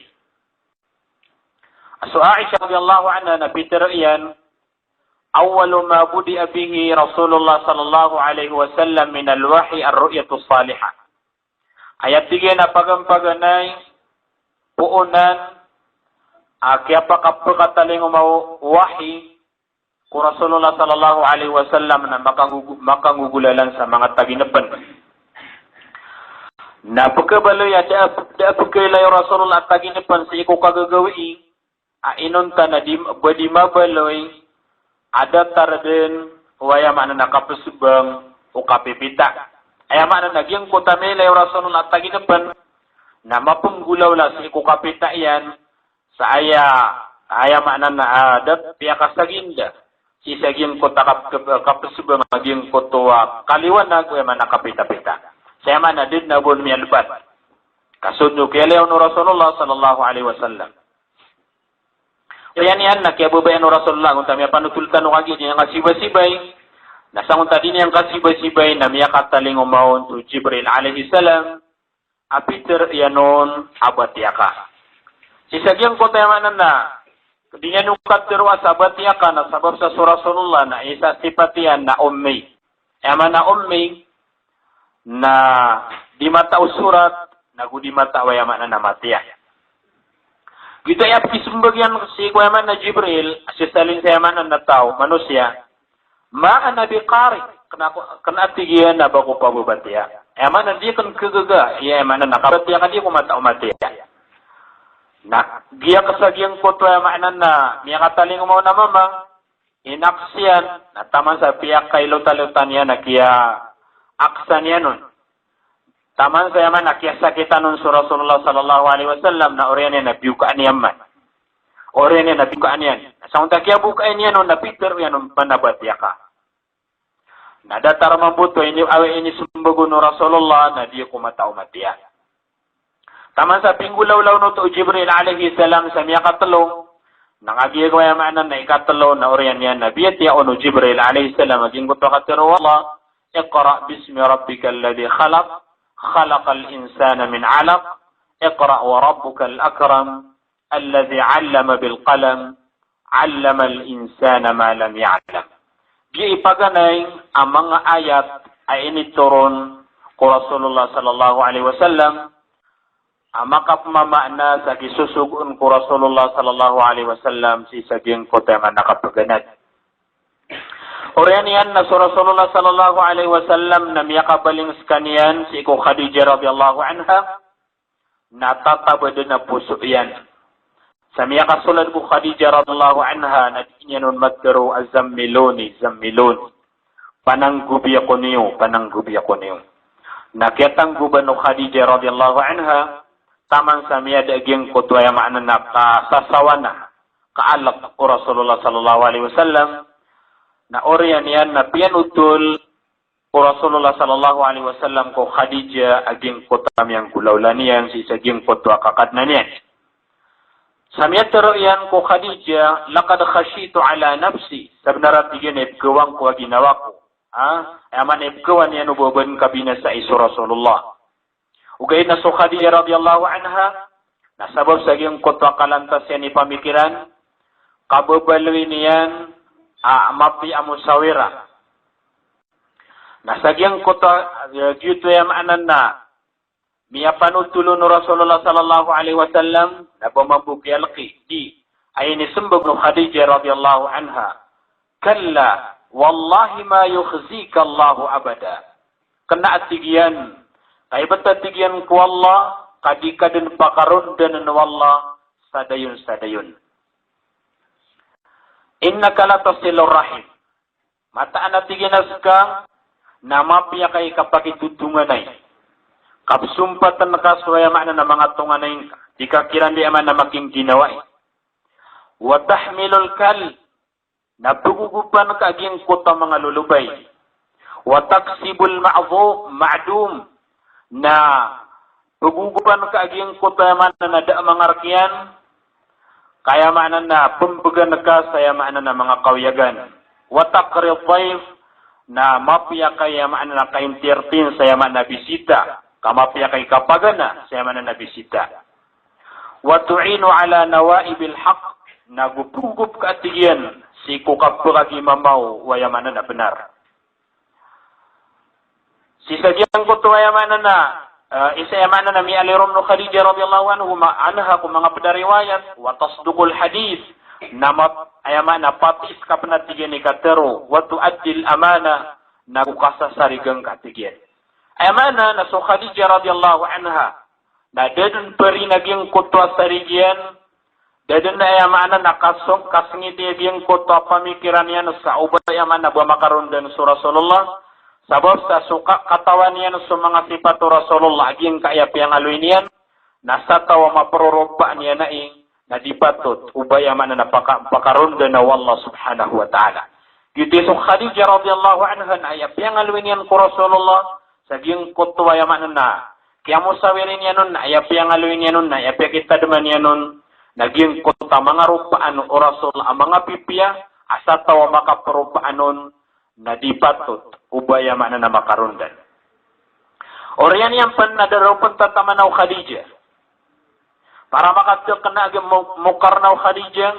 So Aisha radhiyallahu anha na pitharo iyan, "Awwalu ma budi'a bihi Rasulullah sallallahu alaihi wasallam minal wahyi ar-ru'yatus salihah." Aya tig iyan a pagampaganay, poonan a kiyapakapkatalingoma o wahi ko Rasulullah sallallahu alaihi wasallam na makangugu-, makangugulalan sa manga taginpn. Na pkhabaloy a da, da pkhailay o Rasulullah a taginpn sii ko kagagawii a inonta na di, ba di mabaloy a datar dn o aya maana na kapsbang o kapipita. Aya maana na giyangkoto a miyailay o Rasulullah a taginpn na mapnggolawla sii ko kapita iyan, sa aya, aya maana na, ah, da piyakasaginda sii sa giyangkoto a kap-, kap-, kapsbang a giyangkoto a kaliwanag o aya maana kapitapita. Sa aya maana da dn a bo on miyalbat. Ka so dn o kiyailay on o Rasulullah sallallahu alaihi wasallam. Aya niyan na kiyababayaan o Rasulullah, gonta miyapanotol tano kagiya di niyan kasibasibay. Na sa gonta di niyan kasibasibay na miyakatalingoma on so Jibril alayhis salam a pitharo iyan on a batiya ka. Sii sa giyangkoto aya maana na di niyan on katharo a sa batiya ka na sabap sa so Rasulullah na isa sipat iyan na ummi. Aya maana ummi na di matao sorat, nago di matao aya maana na matiya. Giyoto i aya pkismbag iyan sii ko aya maana Jibril, sii salin sa aya maana na taw, manosiya. Ma ana biqari, kna, kna a tig iyan a ba ko pababatiya. Aya maana di akn khagaga, aya maana na kabatiya ka di ko mataw matiya. Na giya ka sa giyangkoto aya maana na miyakatalingoma on a mama, inaksi iyan, na taman sa piyakailotalotan iyan a kiyaaksan iyan on. Taman sa aya maana kiyasakitan on so Rasulullah sallallahu alaihi wasallam, na oriyan iyan na biyokaan iyan man. Oriyan iyan na biyokaan iyan. Sa onta kiyabokaan iyan on na pitharo iyan on, ba na batiya ka. Na datar mambo oto ini, aw inismbag on o Rasulullah na di ako mataw matiya. Taman sa pinggolawla on oto o Jibril alayhis salam sa miyakatlo. Na kagiya ko aya maana na ikatlo na oriyan iyan na biyatiya on o Jibril alayhis salam a giyangkoto a katharo o Allah, "Iqra bismi rabbikal ladhi khalaq, khalaqal insana min alaq, iqra wa rabbukal akram, alladhi allama bil qalam, allamal insana ma lam ya'lam." Giya i paganay a manga ayat a initoron ko Rasulullah sallallahu alaihi wasallam a makapmamaana sa kisosogoon ko Rasulullah sallallahu alaihi wasallam sii sa giyangkoto a manga kapaganad. Oriyan iyan na so Rasulullah sallallahu alaihi wasallam na miyakabaling skaniyan sii ko Khadijah radhiyallahu anha, na tatabad a poso iyan. Sa miyakasold ko Khadijah radhiyallahu anha, na di niyan on matharo a zammiluni, zammiluni. Pananggobi ako niyo, pananggobi ako niyo. Na kiyatanggoban o Khadijah radhiyallahu anha, taman sa miyada a giyangkoto aya maana na kasasawana, kaalk o Rasulullah sallallahu alaihi wasallam, na oriyan iyan na piyanotol o Rasulullah sallallahu alaihi wasallam ko Khadijah a giyangkoto a miyanggolawla niyan sii sa giyangkoto a kakadnan iyan. Sa miyatharo iyan ko Khadijah, "Laqad khashitu ala nafsi." Sabnar a tig iyan a ipgawa ngko a ginawa ko. Ha? Aya maana ipgawa niyan o ba on kabinasai so Rasulullah. Ogaid na so Khadijah radhiyallahu anha, na sabap sa giyangkoto a kalantas iyan i pamikiran, kababaloy niyan a mapiya a mosawira. Na sa giyangkoto a, eh, giyoto aya maana na miyapanotol on o Rasulullah sallallahu alaihi wasallam, na ba mambo kiyalki, di. Aya inismbag o Khadijah radhiyallahu anha, "Kalla, wallahi ma yukhzika Allahu abada." Kna a tig iyan, ka ibt a tig iyan ko Allah, ka di ka dn pakarondanan o Allah sa dayon sa dayon. Innaka latasilur rahim. Mataan a tig iyan a ska na mapiya ka i kapakitotonganay. Kapsompatn ka so aya maana na manga tonganay ngka. Di ka kiran di aya maana na makingginawai. Wa tahmilul kal, na pgogopan ka a giyangkoto a manga lolobay. Wa taksibul ma'dhu-, ma'dum, na pgogopan ka a giyangkoto aya maana na da a mangark iyan, ka aya maana na pmbgan ka sa aya maana na manga kawiyagan. Wa taqrid dhayf, na mapiya ka aya maana na ka-entertain sa aya maana na bisita, ka mapiya ka i kapagana sa aya maana na bisita. Wa tu'inu ala nawaibil haqq, na gopgop ka a tig iyan sii ko kapakagimamaw o aya maana na bnar. Sii sa giyangkoto aya maana na, eh, isa aya maana na miyaaloy ron o Khadijah radhiyallahu anhu ma-, anha ko manga pd a riwayat, wa tasduqul hadith, na map-, aya maana pati ska pn a tig iyan i katharo, wa tu'addil amanah, na go kasasarigan ka a tig iyan. Aya maana na so Khadijah radhiyallahu anha, na da dn pari na giyangkoto a sarig iyan, da dn aya maana na kasong, kasngit iyan giyangkoto a pamikiran iyan sa o ba aya maana ba makarondan so Rasulullah. Sabap sa so ka-, katawan iyan so manga sipat o Rasulullah a giyangkaya piyangaloy niyan, na sa taw a maprorobaan iyan ai, na di patot o ba aya maana na paka-, pakarondan o Allah subhanahu wa ta'ala. Giyoto i so Khadijah radhiyallahu anha na aya piyangaloy niyan ko Rasulullah, sa giyangkoto aya maana na kiyamosawiri niyan on, na aya piyangaloy niyan on, na aya piyakitadman iyan on, na giyangkoto a manga ropaan o Rasul a manga pipiya, a sa taw a makaprobaan on, na di patot o ba aya maana na makarondan. Oriyan iyan pn na da roo pn tatamana o Khadijah. Para makatk na a giya mo-, mokarna o Khadijah,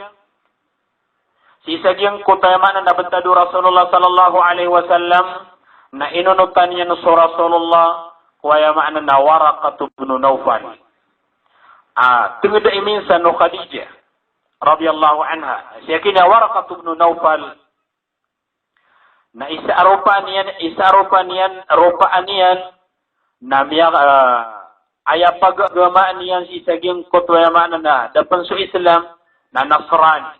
sii sa giyangkoto aya maana na btad o Rasulullah sallallahu alaihi wasallam, na inonotan iyan so Rasulullah ko aya maana na Waraqah ibn Nawfal. a, tenged a iminsan o Khadijah radhiyallahu anha. Sii ko Waraqah ibn Nawfal. Na isa a ropaan iyan, isa a ropaan iyan, ropaan iyan, na miya, ah, aya pagagamaan iyan sii sa giyangkoto aya maana na da pen so Islam, na Nasrani.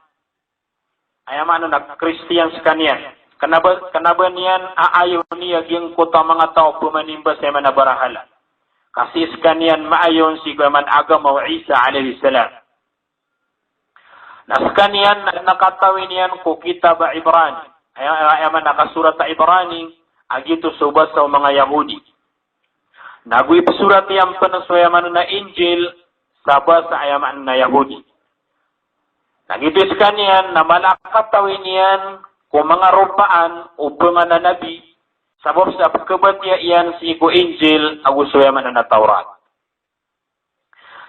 Aya maana na Kristiyan sekaniyan. Kena ba, kena ba niyan aayon iyan giyangkoto a manga taw a pemanimba sa aya maana barahala. Ka sii sekaniyan maayon sii ko aya maana agama o Isa alayhis salam. Na sekaniyan na, na katawi niyan ko kitab a Ibrani. Aya, aya, aya maana kasorat a Ibrani, a giyoto so basa o manga Yahudi. Na go ipesorat iyan pen so aya maana na Injil, sa basa aya maana na Yahudi. Na giyoto sekaniyan na mala a katawi niyan ko manga ropaan o pengan a nabi, sabap sa pekebatiya iyan sii ko Injil, ago so aya maana na Tawrat.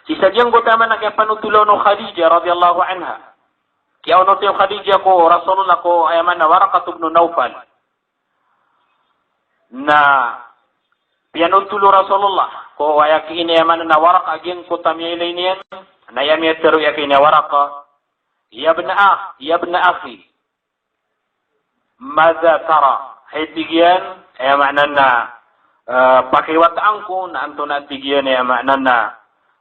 Sii sa giyangkoto aya maana kiyapanothola on o Khadijah radhiyallahu anha. Kiyaonot o Khadijah ko Rasulullah ko aya maana Waraqah ibn Nawfal. Na piyanothol o Rasulullah ko aya ki ini aya maana na Waraqah a giyangkoto a miyailay niyan. Na aya miyatero iyan ki ini a Waraqah. Ya ibna akh, ya ibna akhi. Madha tara? Hay tig iyan, aya maana na, eh, pakiwataan ko, na antonaa tig iyan, aya maana na,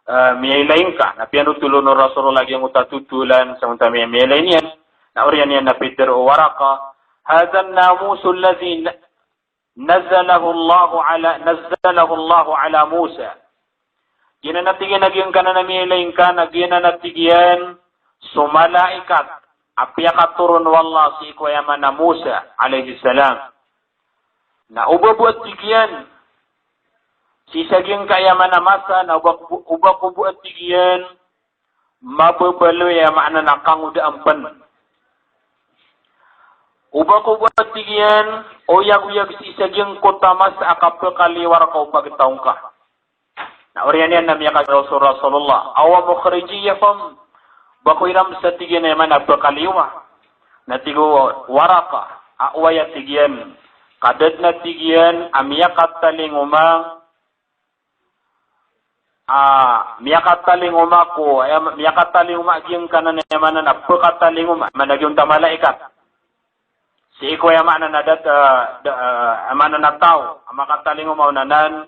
eh, miyailay ngka. Na piyanothol on o Rasulullah giyangkoto a thotholan, sa onta miya-, miyailay niyan. Na oriyan iyan na pitharo o Waraqah, hadha an-namusu alladhi na-, nazzalahu Allahu ala, nazzalahu Allahu ala Musa. Giyanan a tig iyan a giyangkanan a miyailay ngka, na giyanan a tig iyan so malaikat a piyakatoron o Allah sii ko aya maana Musa alayhis salam. Na o ba bo a tig iyan, sii sa giyangkai aya maana masa, na o ba ko, o ba ko bo a tig iyan, mababaloy aya maana na kangodaan pen. O ba ko bo a tig iyan, oyagoyag sii sa giyangkoto a masa a kapekaliwa rka o pagtaw ngka. Na oriyan iyan na miyakatharo so Rasulullah, awa mukhrijiyya fam, ba ko iran sa tig iyan aya maana pekaliwa? Na tig o Waraqah, a oway a tig iyan, ka da den a tig iyan a miyakatalingoma, a miyakatalingoma ko, aya, miyakatalingoma giyangkanan aya maana na pekatalingoma, maana giyangkoto a malaikat. Sii ko aya maana na dat-, eh, da-, eh, aya maana na taw a makatalingoma on anan,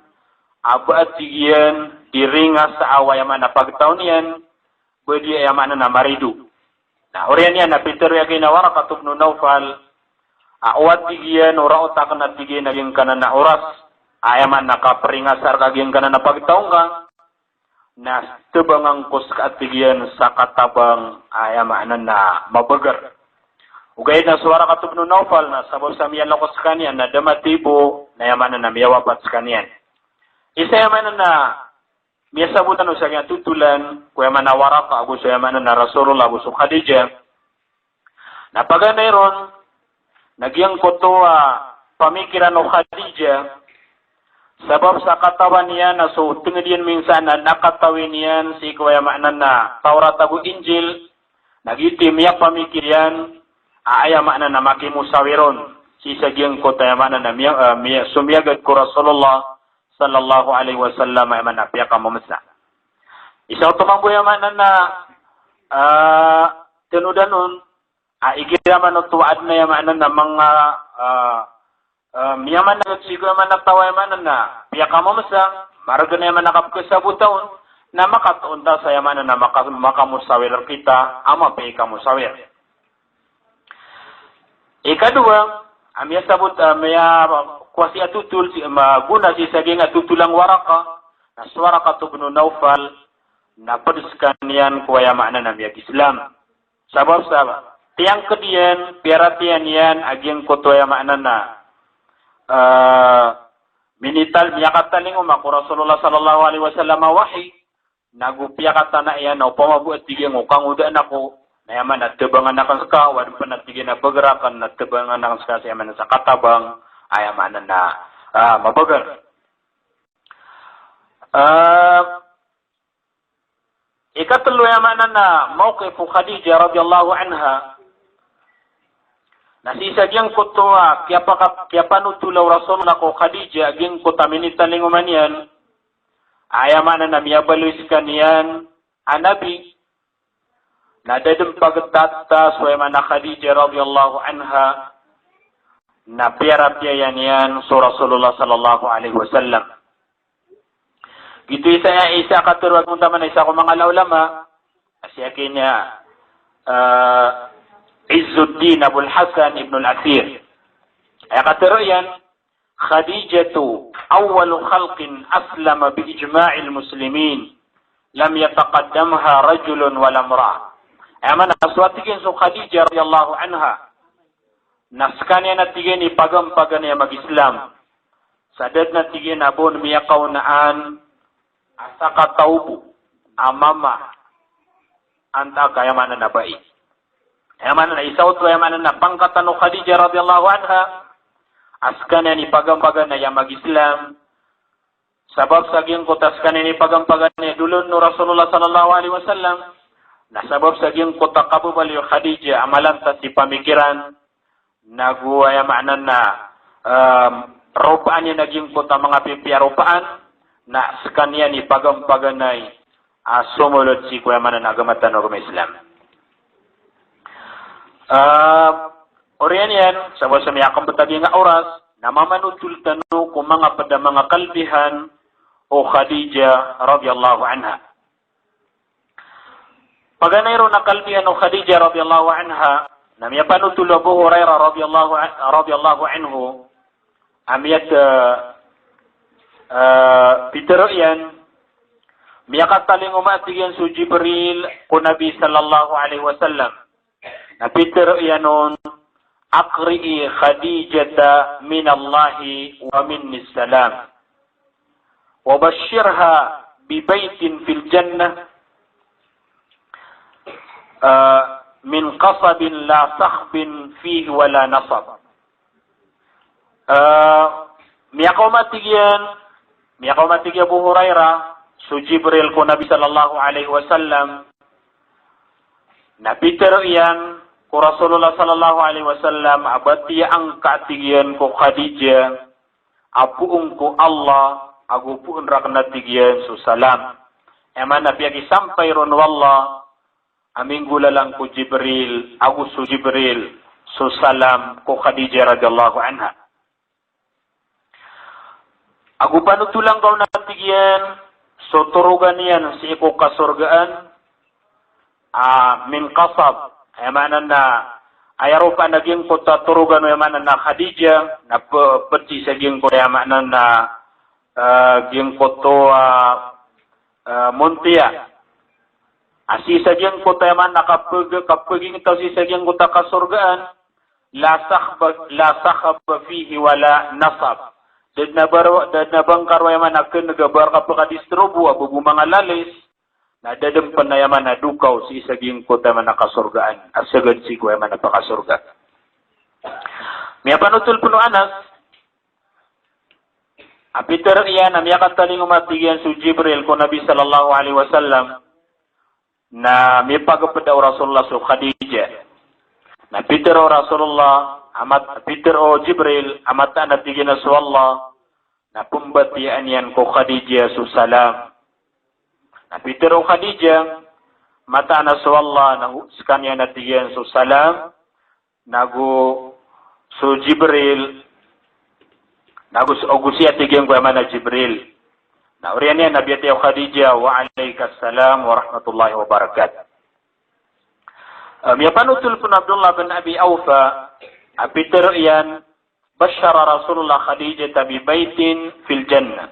a ba a tig iyan di ringas a aya maana pagtaw niyan, ba di aya maana na marido. Na oriyan iyan na pitharo iyan ki ini a Waraqah ibn Nawfal, a o a tig iyan o raot aken a tig iyan a giyangkanan a oras, aya maana na kaperingas rka giyangkanan a pagtaw ngka, na tebangan ko seka a tig iyan sa katabang, aya maana na mabeger. Ogaid na so Waraqah ibn Nawfal na sabap sa miyaloko sekaniyan na da matibo, na aya maana na miyawapat sekaniyan. Isa aya maana na miyasabotan o sa giyangkai a thotholan ko aya maana Waraqah ago so aya maana na Rasulullah ago so Khadijah. Na paganay ron, na giyangkoto a pamikiran o Khadijah, sabap sa katawan iyan a so tenged iyan minsan na katawi niyan sii ko aya maana na Tawrat ago Injil, na giyoto i miyapamikir iyan a aya maana na makimosawir on sii sa giyangkoto aya maana na miya-, eh, miya-, somiyagad ko Rasulullah sallallahu alaihi wasallam aya maana piyakamomesa. Isa oto mambo aya maana na, ah, tenodan on, a igira man oto a aden aya maana na manga, ah, ah, miyamaana sii ko aya maana taw aya maana na piyakamomesa, maregen aya maana kapekesabota on, na makatoon ta sa aya maana na maka-, makamosawir kita, a mapiya i kamosawir. Ikadowa, a miyasabot, a miyakowa sii a thotol, sii, magona sii sa giyangkai a thotolan o Waraqah, na so Waraqah ibn Nawfal, na ped sekaniyan ko aya maana na miyag-Islam. Sabap sa tiyangked iyan, piyaratiyaya niyan a giyangkoto aya maana na, eh, minital-, miyakatalingoma ko Rasulullah sallallahu alaihi wasallam a wahi, na go piyakatana iyan na opama bo a tig iyan o kangodaan ako, na aya maana tebangan aken seka, o aden pen a tig iyan a beger aken na tebangan aken seka sa aya maana sa katabang, aya maana na, ah, mabeger. Ah, ikatelo aya maana na mawqif o Khadijah radhiyallahu anha. Na sii sa giyangkoto a kiyapaka-, kiyapanothola o Rasulullah ko Khadijah, giyangkoto a minitalingoma niyan, aya maana na miyabaloy sekaniyan a Nabi, na da dn pagtata so aya maana Khadijah radhiyallahu anha, na piyaratiyayaa niyan so Rasulullah sallallahu alaihi wasallam. Giyoto i isa, isa a katharo a gontaman a isa ko manga ulama, a si akin iya, eh, Izzuddin Abul Hasan Ibn Al-Athir. Aya katharo iyan, "Khadijatu awwalu khalqin aslama bi ijma'il muslimin, lam yataqaddamha rajulun wala imra'ah." Aya maana, so a tig iyan so Khadijah radhiyallahu anha, na skaniyan a tig iyan i pagampaganay a mag-Islam. Sa da dn a tig iyan a ba on miyakaonaan a sakataw bo a mama antaa ka aya maana na bai. Aya maana na isa oto aya maana na pangkatan o Khadijah radhiyallahu anha a skaniyan i pagampaganay a mag-Islam. Sabap sa giyangkoto a skaniyan i pagampaganay a doloon o Rasulullah sallallahu alaihi wasallam. Na sabap sa giyangkoto a kababaloy o Khadijah a malantas i pamikiran, nago aya maana na, em, ropaan iyan a giyangkoto a manga pipiya a ropaan, na skaniyan i pagampaganay a somolod sii ko aya maana na agama tano a agama Islam. Em, oriyan iyan, sabap sa miyakambtad a giyangkai a oras, na mamanotol tano ko manga pd a manga kalbihan o Khadijah radhiyallahu anha. Paganay ron a kalbihan o Khadijah radhiyallahu anha, na miyapanotol o Abu Hurairah radhiyallahu an-, radhiyallahu anhu, a miyat-, eh, eh, pitharo iyan, miyakatalingoma a tig iyan so Jibril ko Nabi sallallahu alaihi wasallam. Na pitharo iyan on, "Aqri'i Khadijata minallahi wa minni salam. Wa bashshirha bi baytin fil jannah, ah, min qasabin la sakhbin fihi wa la nasab." Eh, miyakaoma tig iyan, miyakaoma tig iyan Abu Hurairah, so Jibril ko Nabi sallallahu alaihi wasallam, na pitharo iyan ko Rasulullah sallallahu alaihi wasallam, a ba tiyaangka tig iyan ko Khadijah a poon ko Allah, ago poon rakn a tig iyan so salam. Aya maana na piyakisampay ron o Allah a minggolalan ko Jibril, ago so Jibril, so salam ko Khadijah radhiyallahu anha. Ago panotolan ka on a tig iyan so torogan iyan sii ko kasorgaan, a, min qasab, aya maana na, aya ropaan a giyangkoto a torogan o aya maana na Khadijah, na pe-, pd sii sa giyangkoto aya maana na, eh, giyangkoto a, eh, montiya. A sii sa giyangkoto aya maana na kapag-, kapagingtaw sii sa giyangkoto a kasorgaan, la sakhba, la sakhba fihi wa la nasab. Da dn a ba ro-, da dn a ba ngka ro aya maana kn a ba rka pkadisturbo a ba bo manga lalis, na da dn pn aya maana dokaw sii sa giyangkoto aya maana kasorgaan, a sagad sii ko aya maana pakasorga. Miyapanotol pn o Anas, a pitharo iyan a miyakatalingoma tig iyan so Jibril ko Nabi sallallahu alaihi wasallam, na mipagpda o Rasulullah so Khadijah. Na pitharo o Rasulullah, a mat-, pitharo o Jibril, a mataan a tig iyan a so Allah, na pmbatiyaan iyan ko Khadijah so salam. Na pitharo o Khadijah, mataan a so Allah, na ho-, skaniyan a tig iyan so salam, nago so Jibril, nago so, ago sii a tig iyan ko aya maana Jibril. Na oriyan iyan na biyatiya o Khadijah, "Wa alaikas salam wa rahmatullahi wa barakatuh." Eh, miyapanotol pn o Abdullah bin Abi Awfa, a pitharo iyan, "Bashshara Rasulullah Khadijata bi baytin fil jannah."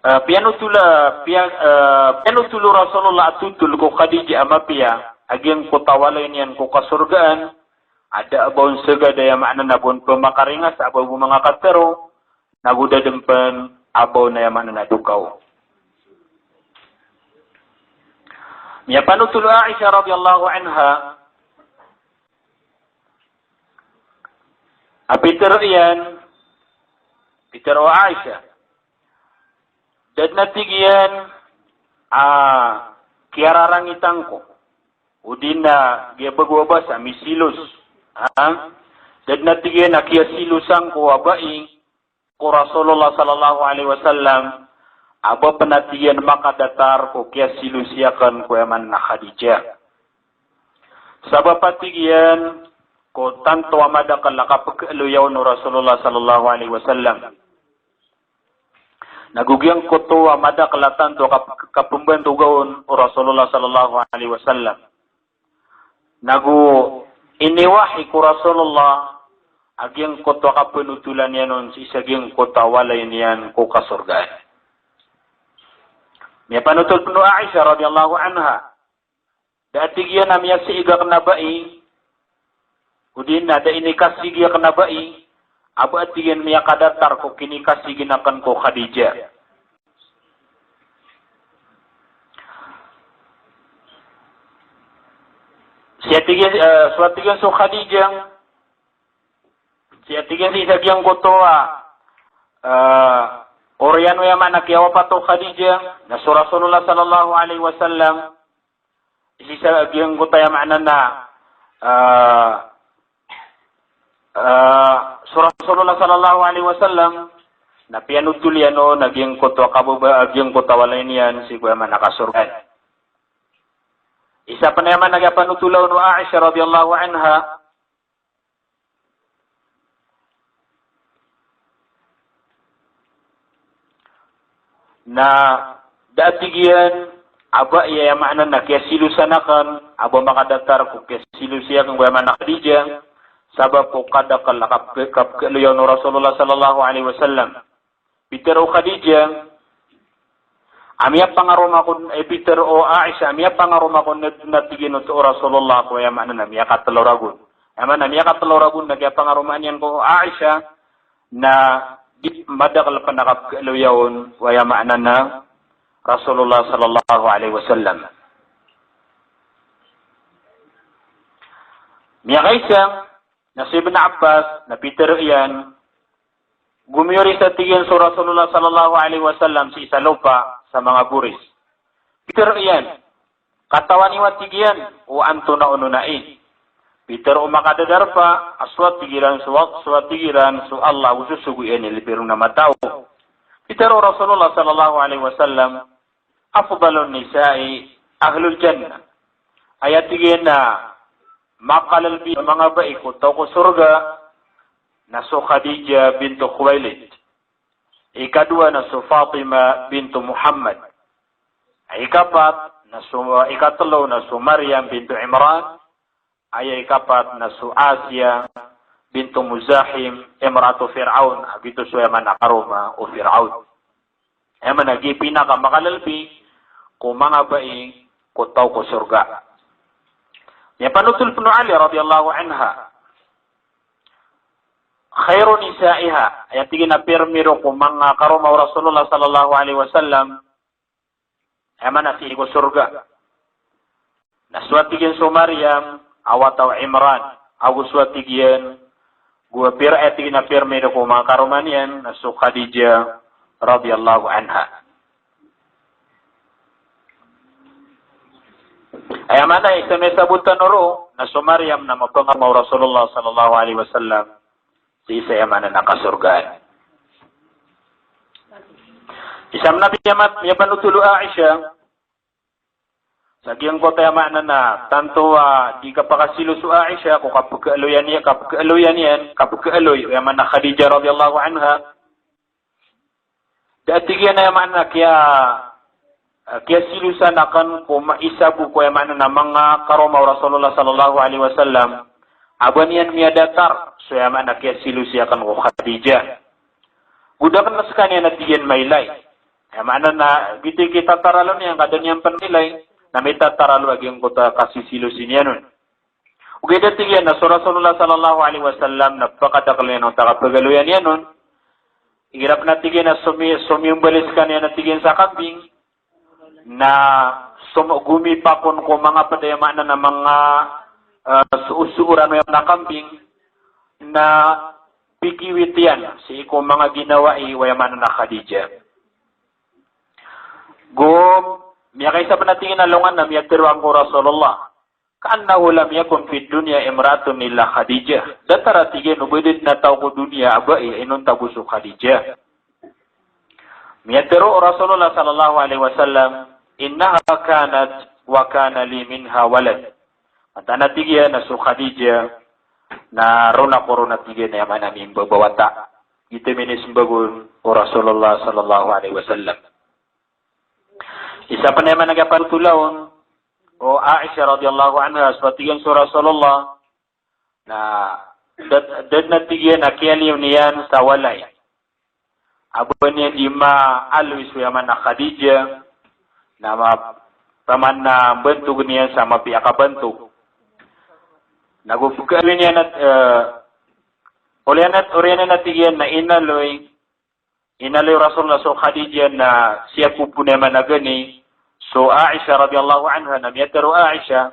Eh, piyanotol, eh, piya-, eh, piyanotol o Rasulullah a totol ko Khadijah a mapiya a giyangkoto a walay niyan ko kasorgaan, a da a ba on sagad aya maana na ba on pmakaringas a ba bo manga katharo, nago da dn pn a ba on aya maana na dokaw. Miyapanotol o Aisha radhiyallahu anha, a pitharo iyan, pitharo o Aisha, da dn a tig iyan a kiyararangitan ko, odi na giya bago a basa, misilos. Ha? Da dn a tig iyan a kiyasilosan ko a bai ko Rasulullah sallallahu alaihi wasallam, a ba pn a tig iyan makadatar ko kiyasilosi akn ko aya maana na Khadijah. Sabap a tig iyan ko tanto a madakel a kapkaaloya on o Rasulullah sallallahu alaihi wasallam. Nago giyangkoto a madakel a tanto a kap-, kapmbantoga on o Rasulullah sallallahu alaihi wasallam. Nago iniwahi ko Rasulullah a giyangkoto a kapanotolan iyan on sii sa giyangkoto a walay niyan ko kasorgaan. Miyapanotol pn o Aisha radhiyallahu anha. Da a tig iyan a miyasii akn a bai, odi na da inikasii akn a bai, a ba a tig iyan miyakadatar ko kinikasii akn ko Khadijah. Sii a tig iyan, eh, so a tig iyan so Khadijah, sii a tig iyan sii sa giyangkoto a, eh, oriyan o aya maana kiyawapat o Khadijah, na so Rasulullah sallallahu alaihi wasallam, sii sa giyangkoto aya maana na, eh, eh, so Rasulullah sallallahu alaihi wasallam, na piyanotol iyan on a giyangkoto a kababa, a giyangkoto a walay niyan sii ko aya maana kasorgaan. Isa pn aya maana kiyapanotola on o Aisha radhiyallahu anha, na da a tig iyan a ba aya maana na kiyasilosan akn, a ba makadatar ko kiyasilosi akn ko aya maana Khadijah, sabap ko kadakel a kap-, kapkaaloya on o Rasulullah sallallahu alaihi wasallam. Pitharo o Khadijah, a miyapangaroma kon, eh, pitharo o Aisha, a miyapangaroma kon na, na tig iyan oto o Rasulullah ko aya maana na miyakatlo ragon. Aya maana na miyakatlo ragon na kiyapangaroma niyan ko Aisha, na di madakel pn a kapkaaloya on o aya maana na Rasulullah sallallahu alaihi wasallam. Miyakaisa na si Ibn Abbas na pitharo iyan, gomiyoris a tig iyan so Rasulullah sallallahu alaihi wasallam sii sa lopa sa manga boris. Pitharo iyan, katawan iyo a tig iyan o antonaa on o nai. Pitharo o makadadarpa a so a tig iran so, so a tig iran so Allah ago so sogo iyan i lbi ron a matao. Pitharo o Rasulullah sallallahu alaihi wasallam, afdalun nisa'i ahlul jannah. Aya tig iyan a makalbi a manga bai ko taw ko sorga na so Khadijah bintu Khuwailid. Ikadowa na so Fatima bintu Muhammad. Ikapat na so, ikatlo na so Maryam bintu Imran. Aya ikapat na so Asiya bintu Muzahim, imra'atu Fir'aun, a giyoto so aya maana karoma o Fir'aun. Aya maana giya i pinakamakalbi ko manga bai ko taw ko sorga. Miyapanotol pn o Ali radhiyallahu anha, khairu nisa'iha, aya tig iyan a pirmiro ko manga karoma o Rasulullah sallallahu alaihi wasallam, aya maana sii ko sorga, na so a tig iyan so Maryam a wata o Imran, ago so a tig iyan, go a pir-, aya tig iyan a pirmiro ko manga karoma niyan na so Khadijah radhiyallahu anha. Aya maana isa misabot tano ron na so Maryam na mapangaroma o Rasulullah sallallahu alaihi wasallam sii sa aya maana na kasorgaan. Isa pn a miyamat-, miyapanotol o Aisha sa giyangkoto aya maana na tanto a di kapakasilos o Aisha ko kapkaaloya niyan, kapkaaloya niyan, kapkaaloy o aya maana Khadijah radhiyallahu anha. Da a tig iyan a aya maana kiya, eh, kiyasilosan akn ko ma-, isa bo ko aya maana na manga karoma o Rasulullah sallallahu alaihi wasallam a ba niyan miyadatar so aya maana kiyasilosi akn ko Khadijah. Go da akn skaniyan a tig iyan mailay. Aya maana na giyoto i kitataralo niyan ka da niyan pn mailay, na mitataralo a giyangkoto a kasisilosi niyan on. Ogaid a tig iyan na so Rasulullah sallallahu alaihi wasallam na pakadakel iyan on, takapagaloyan iyan on. Igira pn a tig iyan na somi-, somiyombalay skaniyan a tig iyan sa kambing, na som-, gomipakon ko manga pd aya maana na manga, eh, soo-sooran o aya maana kambing, na pikiwit iyan sii ko manga ginawai o aya maana na Khadijah. Go miyakaisa pn a tig iyan a alongan na miyatharo angka o Rasulullah, "Ka'annahu lam yakun fid dunya imra'atun illa Khadijah." Datar a tig iyan o ba da dn a taw ko doniya a bai a inonta bo so Khadijah. Miyatharo o Rasulullah sallallahu alaihi wasallam, "Innaha kanat wa kana li minha walad." Mataan a tig iyan a so Khadijah na ron ako ron a tig iyan a aya maana mimbabawata. Giyoto i minisembag on o Rasulullah sallallahu alaihi wasallam. Isa pen aya maana a kiyapanothol on o Aisha radhiyallahu anha, so a tig iyan so Rasulullah na da, da den a tig iyan a kiyaliyo niyan sa walay a ba niyan di maaloy so aya maana a Khadijah, na ma, taman na mbantog iyan sa mapiya a kabantog. Nago pekhaaloy niyan a, eh, oriyan a, oriyan a tig iyan na inaloy, inaloy o Rasulullah so Khadijah na siyakop on aya maana gani so Aisha radhiyallahu anha, na miyatharo o Aisha,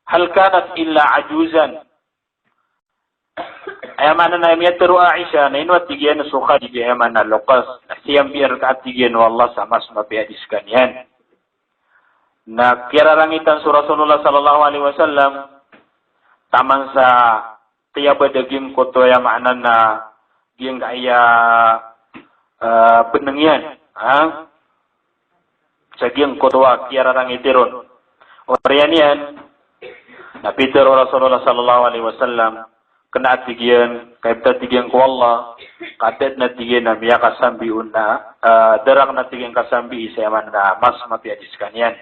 "Hal kanat illa ajuzan?" Aya maana na miyatharo o Aisha, na ino a tig iyan so Khadijah aya maana a loks, na siyambi rka a tig iyan o Allah sa mas mapiya a di sekaniyan. Na kiyararangitan so Rasulullah sallallahu alaihi wasallam taman sa tiyabad a giyangkoto aya maana na giyangkaya, eh, beneng iyan, ha? Sa giyangkoto a kiyararangiti ron. Oriyan iyan na pitharo o Rasulullah sallallahu alaihi wasallam, kena a tig iyan, ka ibt a tig iyan ko Allah, ka da den a tig iyan a miyakasambi on na, eh, da raken a tig iyan kasambii sa aya maana na mas mapiya a di sekaniyan.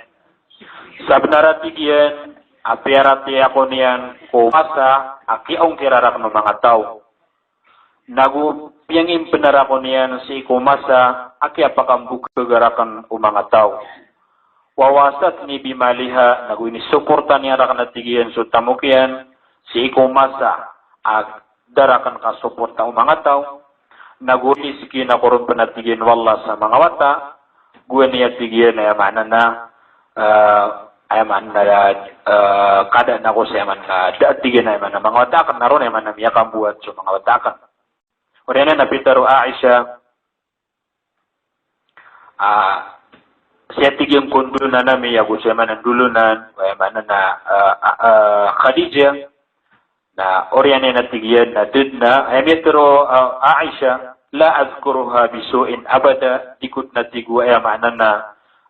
Sabenar a tig iyan a piyaratiyaya ako niyan ko masa a kiyaongkira raken o manga taw. Nago piyangimbenar ako niyan sii ko masa a kiyapakambokega raken o manga taw. Wa wasatni bimaliha, nago inisuporta niyan raken a tig iyan so tamok iyan sii ko masa a da raken kasoporta o manga taw. Nago inisekin ako ron pen a tig iyan o Allah sa manga wata, gowani a tig iyan aya maana na, eh, aya maana na, eh, kadaan ako sa aya maana na, da a tig iyan aya maana na manga wata aken na ron aya maana na miyakambowat so manga wata aken. Oriyan iyan na pitharo o Aisha, ah, sii a tig iyan ko ndolonan ami ago so aya maana na ndolonan, aya maana na, eh, eh, Khadijah, na oriyan iyan a tig iyan na da den a, aya miyatharo o, ah, Aisha, "La adhkuruha bisu'in abada," di ko den a tig o aya maana na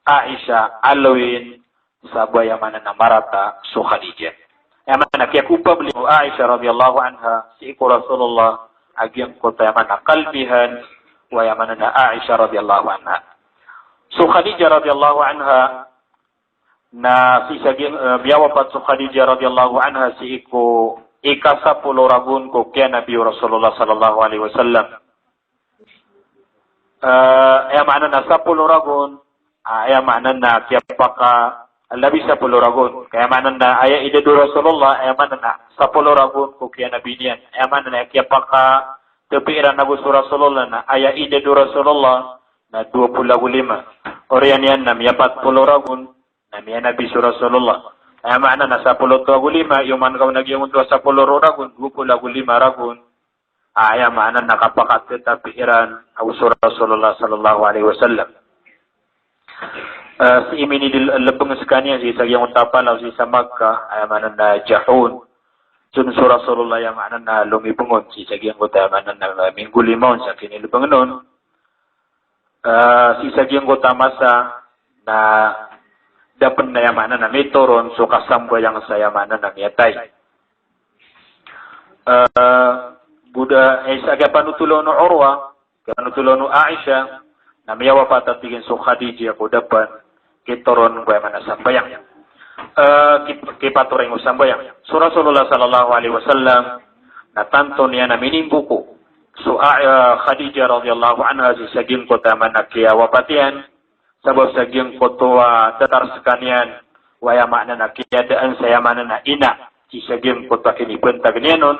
Aisha aloyin sa ba aya maana na marata so Khadijah. Aya maana na kiyakopa beli o Aisha radhiyallahu anha sii ko Rasulullah a giyangkoto aya maana na kalbihan o aya maana na Aisha radhiyallahu anha. So Khadijah radhiyallahu anha, na sii sa giyang, eh, miyawapat so Khadijah radhiyallahu anha sii ko ika sapolo ragon ko kiyanabi o Rasulullah sallallahu alaihi wasallam. Eh, aya maana na sapolo ragon, ah, aya maana na kiyapaka, labi sapolo ragon. Ka aya maana na aya idad o Rasulullah, aya maana na sapolo ragon ko kiyanabi niyan. Aya maana na kiyapakatapi iran ago so Rasulullah na aya idad o Rasulullah na dowa polo ago lima. Oriyan iyan na miyapat polo ragon, na miyanabi so Rasulullah. Aya maana na sapolo oto ago lima, iyoman ka on a giyangkoto a sapolo roo ragon, dowa polo ago lima ragon. Aya maana na kapakatetapi iran ago so Rasulullah sallallahu alaihi wasallam. Eh, sii minidil lebeng sekaniyan sii sa giyangkoto a palaw sii sa Makkah, aya maana na Jahun. Sun so Rasulullah, aya maana na lomibeng on sii sa giyangkoto, aya maana na minggo lima on sa kinilebeng on. Eh, sii sa giyangkoto a masa na da pen, aya maana na mitoron so kasambayang sa, aya maana na miyatay. Eh, go da, eh, sa kiyapanothol on o Urwa, kiyapanothol on o Aisha, na miyawapat a tig iyan so Khadijah ko da pen kitoron ko aya maana sambayang. Eh, ki, kipatoring o sambayang. So Rasulullah sallallahu alaihi wasallam na tanto niyan a minimboko so, ah, eh, Khadijah radhiyallahu anha sii sa giyangkoto a aya maana kiyawapat iyan, sabap sa giyangkoto a datar sekaniyan o aya maana na kiyadaan sa, aya maana na ina, sii sa giyangkoto a kinibantag iyan on.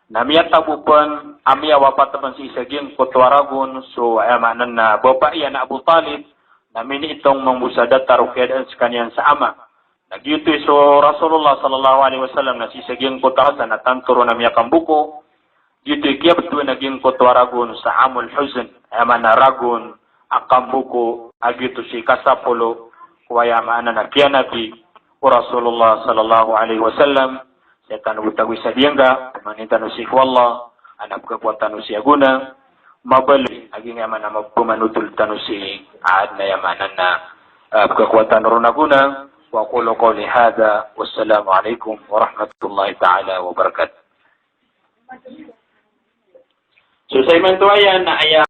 Na miyatabo pen a miyawapat pen sii sa giyangkoto a ragon so, aya maana na bapa iyan a Abu Talib, na miniitong mambo sa datar o kiyadaan sekaniyan sa ama. Na giyoto i so Rasulullah sallallahu alaihi wasallam na sii sa giyangkoto a masa na tanto ron a miyakamboko. Giyoto i kiyabtowan a giyangkoto a ragon sa Amul Huzn, aya maana ragon a kamboko, a giyoto sii ka sapolo ko aya maana na kiyanabi o Rasulullah sallallahu alaihi wasallam. Sii tano bo tagoy sa diyangka, pamangnin tano sii ko Allah a na pkhakowa tano sii a gona, mabaloy Lagid aya maana a pmanotol tano sii, a adn aya maana na, ah, pkhakowa tano ron a gona. Wa aqulu qawli hadha, wassalamu alaikum warahmatullahi ta'ala wabarakatuh. So sa imanto aya na aya